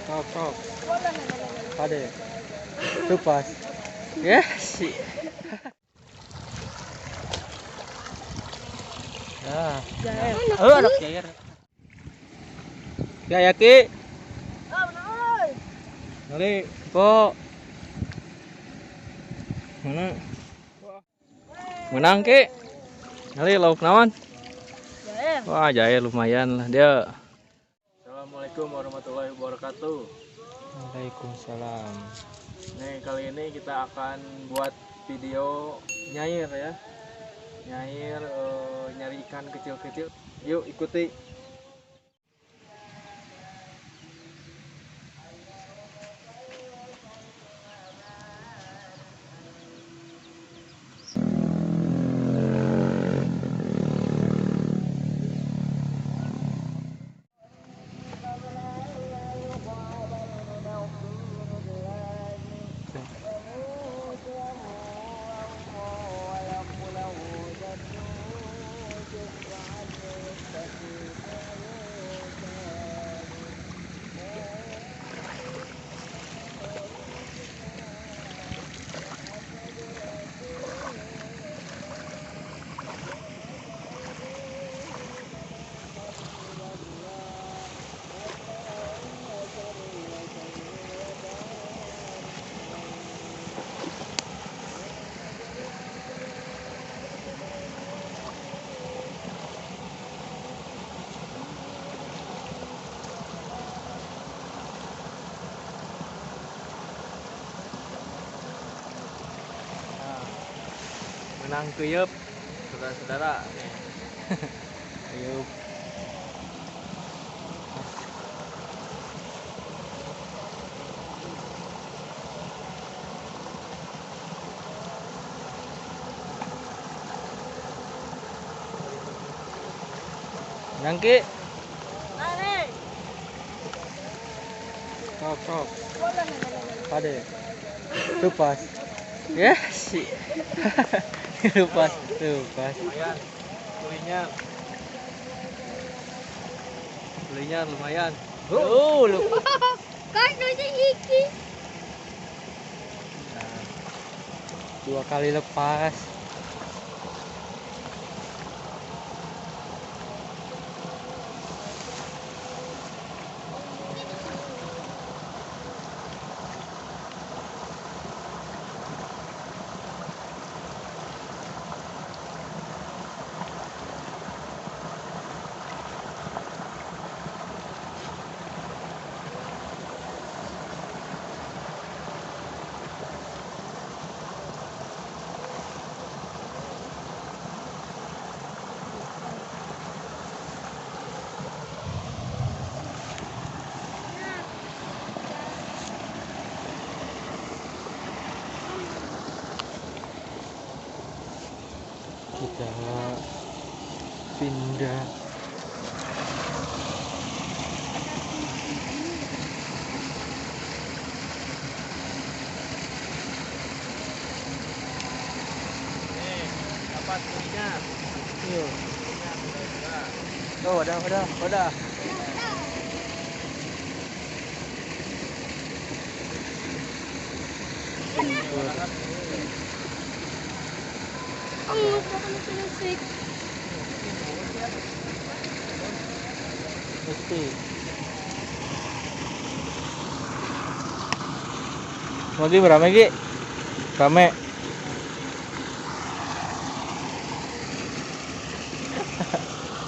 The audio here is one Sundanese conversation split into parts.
Sok sok. Pade. Lupas. Ya sih. Ya. Oh, anak jair. Ya ya Ki. Ngeri, Po. Mana? Menang Ki. Ngeri lauk naon? Wah, jair lumayan lah dia. Assalamualaikum warahmatullahi wabarakatuh. Waalaikumsalam. Nih, kali ini kita akan buat video nyair ya. Nyair nyari ikan kecil-kecil. Yuk ikuti. Menang keyep, saudara-saudara. Keyep. Menang Ki. Sok sok. Pade. Lupas. Ya sih. Lupas, lupas. Lumayan, belinya, belinya lumayan. Oh, lupa. Kan iki. Nah, 2 kali lepas. Kita pindah. Nih, dapat belinya. Iya. Oh, udah, udah, udah. Lagi berapa Ki? Rame.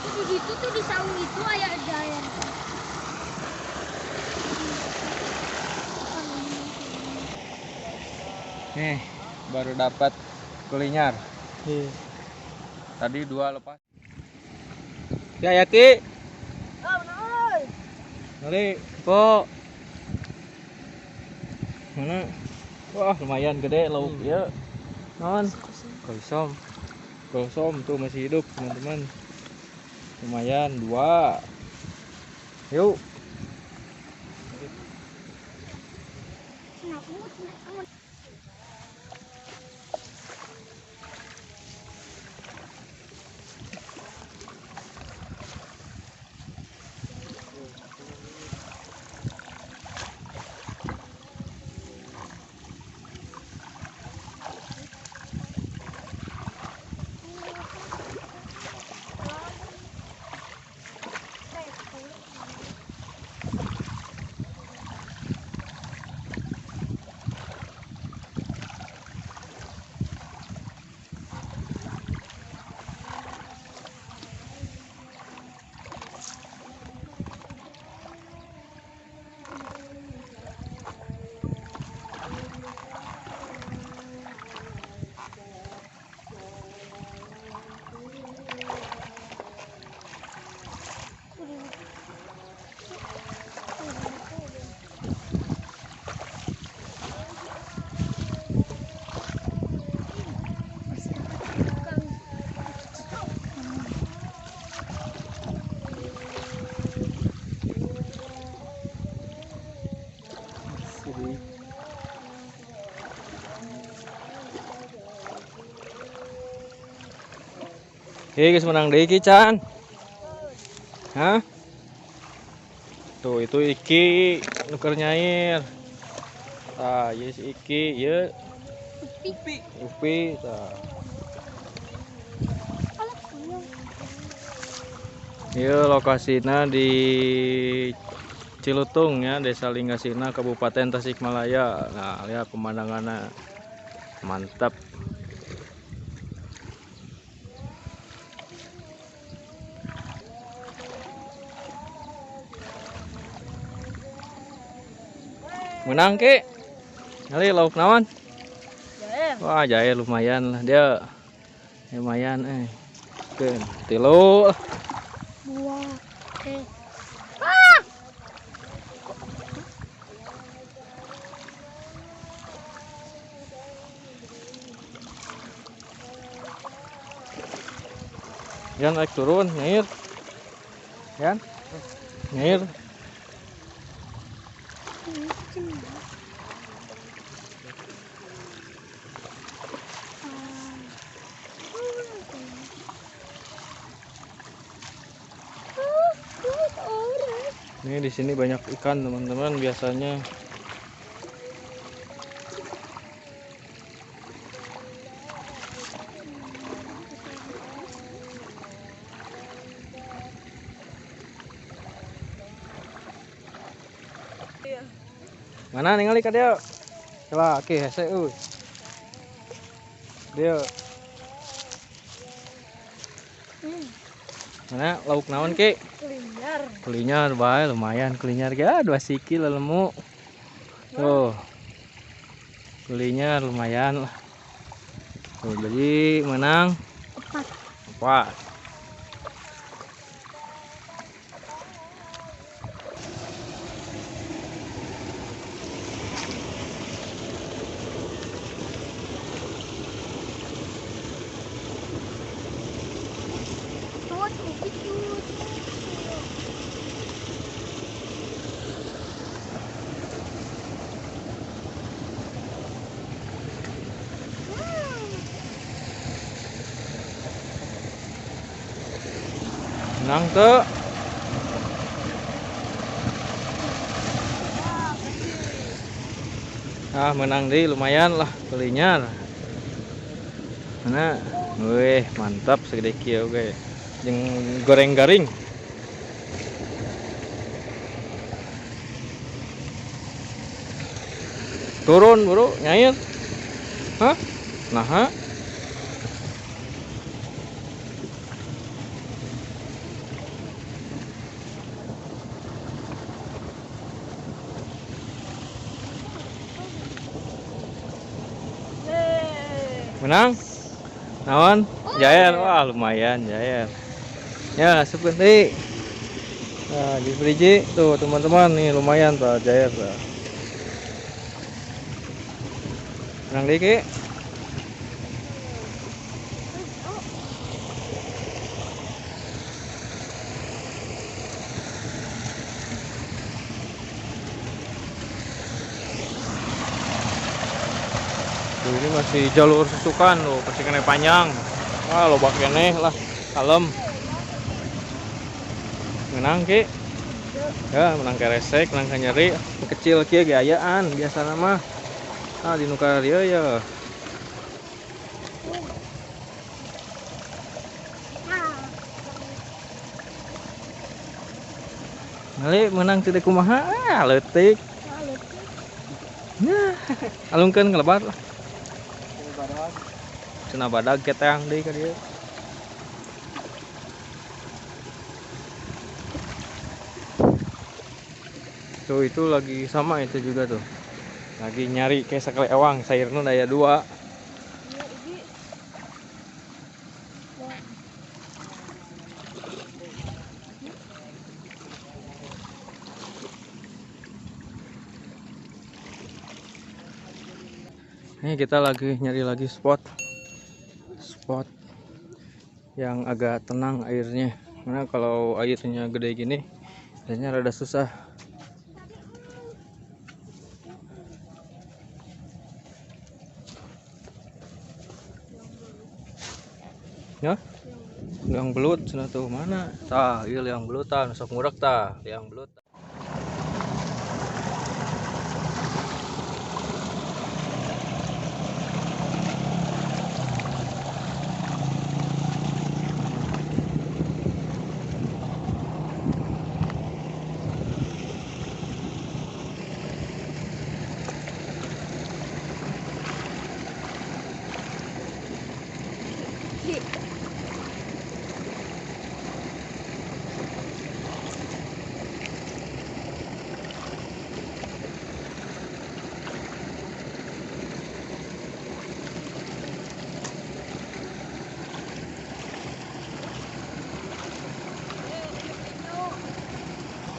Di situ tuh di saung itu ada air. Nih, baru dapat kulinyar. Iya. Tadi 2 lepas. Ya ya Ki. Ngeri, Po. Mana? Wah, lumayan gede lauk ya. Non. Golsom. Golsom tuh masih hidup, teman-teman. Lumayan 2. Yuk. Ki geus menang deui Ki Chan. Hah? Tuh itu Iki nu keur nyair. Tah, ieu si Iki, ieu Upi. Upi tah. Ieu lokasina di Cilutung ya, Desa Linggasirna, Kabupaten Tasikmalaya. Nah, lihat pemandangannya mantap. Menang Ki. Kali lauk naon? Jair. Wah, jair lumayan lah dia. Lumayan eh. Keun, tilu. Dua. Yan naik turun, nyair. Yan. Nyair. Ini di sini banyak ikan teman-teman biasanya. Mana ningali ka dia? Lah, ki hese euy. Dia. Mana lauk naon ki? Kelinyar. Kelinyar bae lumayan kelinyar ge 2 siki lelemu. Tuh. Kelinyar lumayan lah. Tuh jadi menang 4. 4. Menang tuh. Ah, menang deh lumayan lah kelinyar. Mana? Wih, mantap segede kieu ge. Jeung goreng garing. Turun, bro, nyair. Hah? Nah, menang naon jair. Wah lumayan jair ya, seperti nah, di bridge tuh teman-teman nih lumayan tuh jair tuh. Menang dikit. Tuh, ini masih jalur susukan loh, pasti kena panjang. Wah, lobak keneh lah, kalem. Menang Ki. Ya, menang keresek, menang nyeri. Kecil kieu gayaan biasa mah. Ah, di nu ka dieu ya. Ngali menang teu kumaha? Ah, leutik. Nah, alungkeun ngelebar lah. Cenah badag keteang deui ka dieu. Tuh itu lagi sama itu juga tuh. Lagi nyari kayak sakali ewang, sairna daya 2. Ini kita lagi nyari lagi spot yang agak tenang airnya, karena kalau airnya gede gini biasanya rada susah. Ya? Liang belut cenah tuh mana? Tah, ieu liang belut tah, nu sok ngurek tah, liang belut.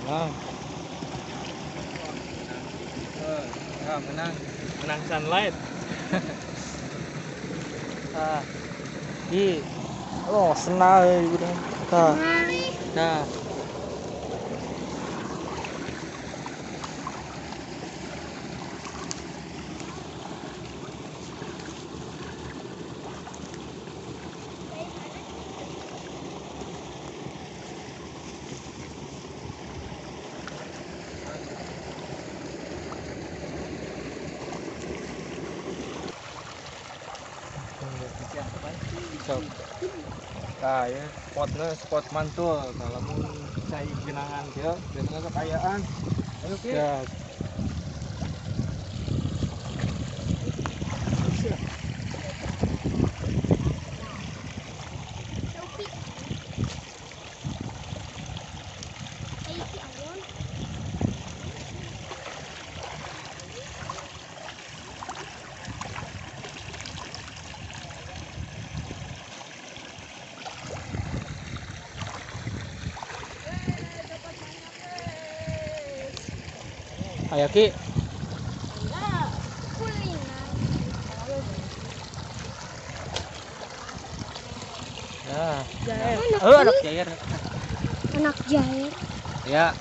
Nah. Ya, menang sunlight. Ah. Ih. Oh, senang udah. Tah. Nah. Sok. Nah, ya, spotnya spot mantul. Kalau mau cai genangan kieu, biasanya sok ayaan. Ayo ki. Siap. Ayo Ki. Ya. Jair. Oh, anak jair. Anak jair. Ya.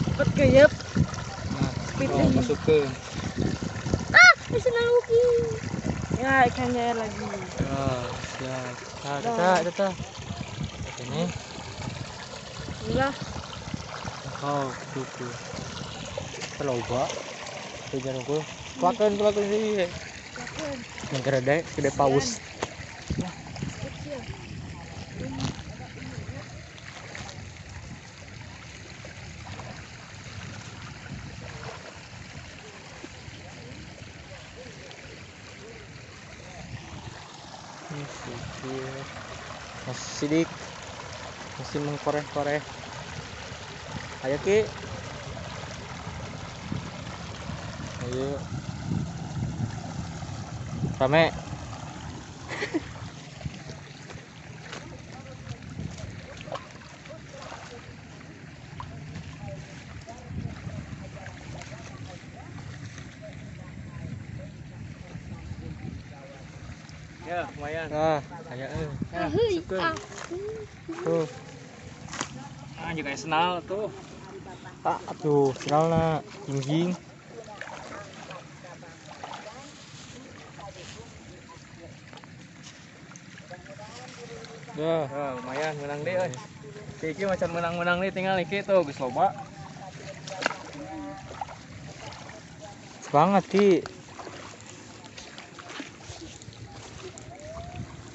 Cepet keyep. Nah, oh, masuk ke. Ah, bisa naluki. Ya, ikan jair lagi. Oh, siap. Nah, kita. Ini. Ulah. Oh, gitu. Loba. Tujuan aku. Kelakuan sih. Kelakuan. Yang gede, gede paus. Kecil. Ini sedikit. Masih sidik. Masih mengkoreh-koreh. Ayo Ki. Ayo. Rame. Ya, lumayan. Nah, kayak Ah, tuh. Ah, juga senal tuh. Ah, tuh, senalna jingjing. Ya, lumayan menang deh euy. Si Iki macam menang-menang nih tinggal iki tuh geus loba. Semangat Ki.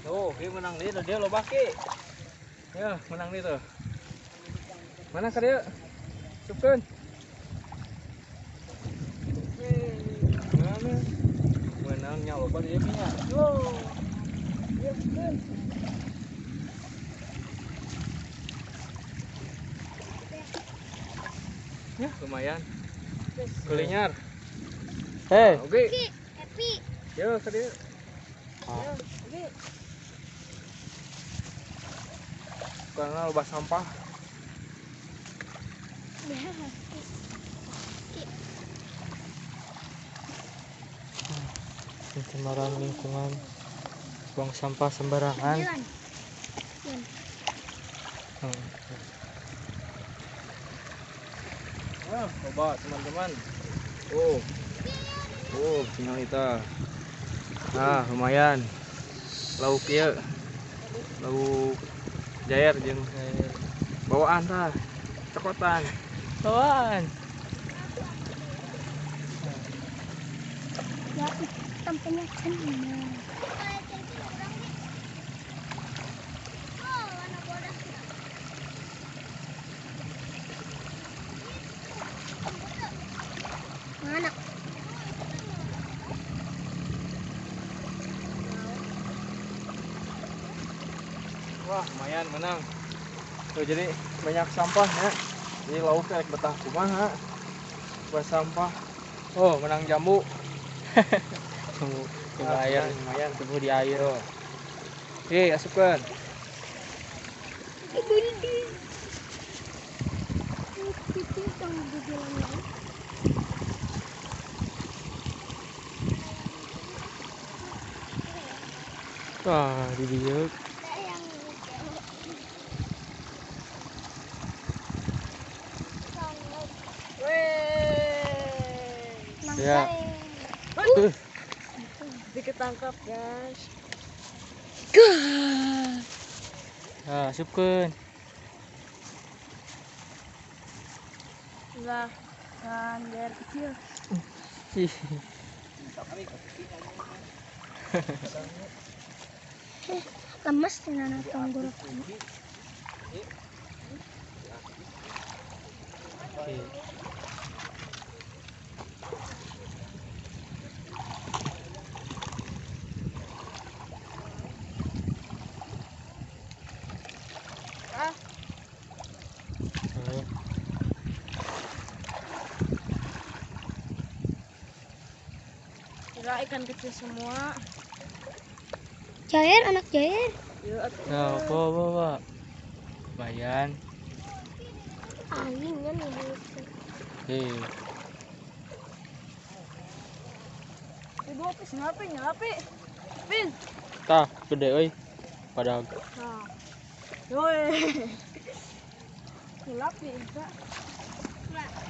Tuh, Ki menang deh, dia loba Ki. Ya, menang deh tuh. Mana ka dieu? Supkeun. Mana? Menangnya loba dia nya. Yo. Ya, supkeun. Ya, lumayan. Kulinyar. Hei, oke. Happy. Yo, ka dieu. Oke. Karena loba sampah. Pencemaran lingkungan, buang sampah sembarangan. Wah, coba teman-teman. Oh, oh, sinyal kita. Ah, lumayan. Lauk ieu. Lauk jair jeung bawaan tah. Cokotan. Bawaan. Ya, tampaknya senang. Mana? Wah, lumayan menang. Tuh, jadi banyak sampah ya. Jadi lauk rek betah kumaha. Buat sampah. Oh, menang jambu. Jambu di air, lumayan tumbuh di air. Oh. Oke, asupkeun. Wah, di dieu. Ya. Diketangkap, guys. Nah, asupkeun. Lah, kan biar kecil. Lemes dengan tenggorokan. Oke. Kira ikan kecil semua. Jair, anak jair. Nah, bawa. Lumayan. Anginnya nih. Oke. Ibu, ngapain nyelapi? Pin. Tah, gede euy. Padag. Nah. Yoi. Nyelapi, Kak.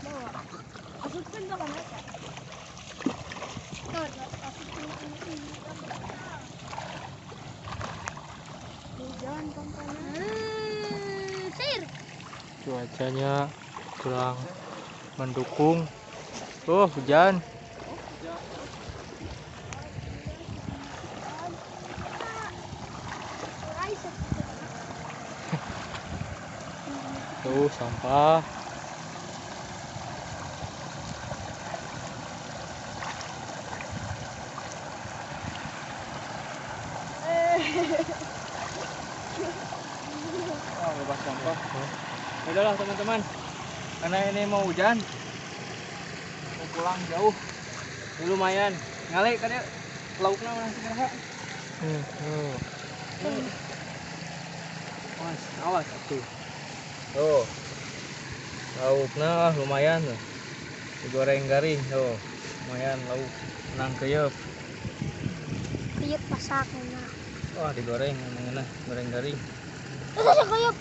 Bawa. Aku kan enggak kan. Cuacanya kurang mendukung. Oh, hujan. Tuh, sampah. Oh, bebas sampah. Udahlah teman-teman, karena ini mau hujan, mau pulang jauh, ini lumayan. Ngale kan ya, lauknya mana sih kira? Awas, awas tuh. Tuh, lauknya lumayan tuh. Digoreng garing tuh, lumayan lauk. Menang keyep. Keyep masak enak. Wah, digoreng emang enak, goreng garing. Terus keyep.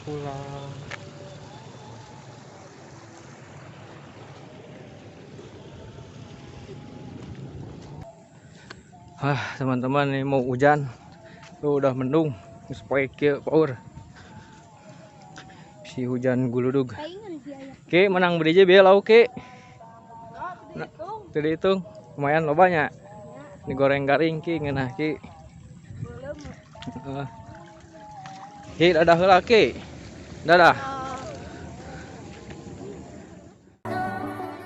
Pulang. Ah, teman-teman, ini mau hujan. Tuh udah mendung, geus poe kieu paur. Si hujan guludug. Oke, menang beri bieu lauk ke. Nah, teu dihitung. Lumayan lobanya. Digoreng garing ki ngeunah ki. Ki dadah heula ki. Dadah.